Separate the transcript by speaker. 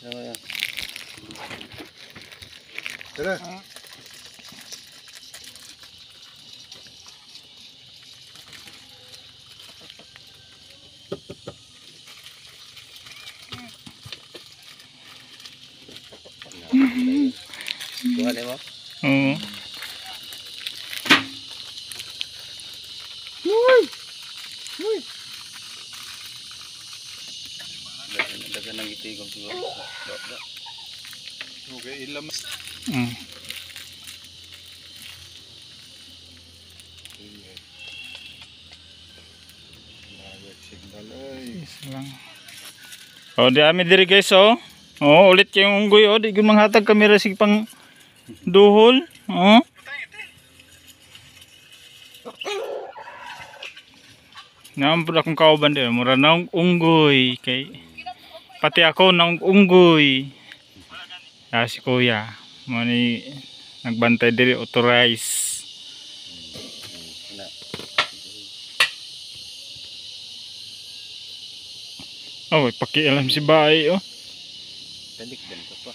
Speaker 1: Tara.
Speaker 2: Kuha mo?
Speaker 3: Oo.
Speaker 2: Dagan ng itigong siguro.
Speaker 1: Okay, ilam. Signal ay.
Speaker 3: Isa lang. Oh, di ami diri guys oh. Oh, ulit kayong unggoy oh, di gyud manghatag kamera sig pang duhol. Oh. Naam pud akong kauban di, mura naong unggoy kay pati ako naong unggoy. Ah, si kuya, mo ni nagbantay diri authorize.
Speaker 2: Na.
Speaker 3: Oh, pakialam si bae oh.
Speaker 2: Talik din ka pa.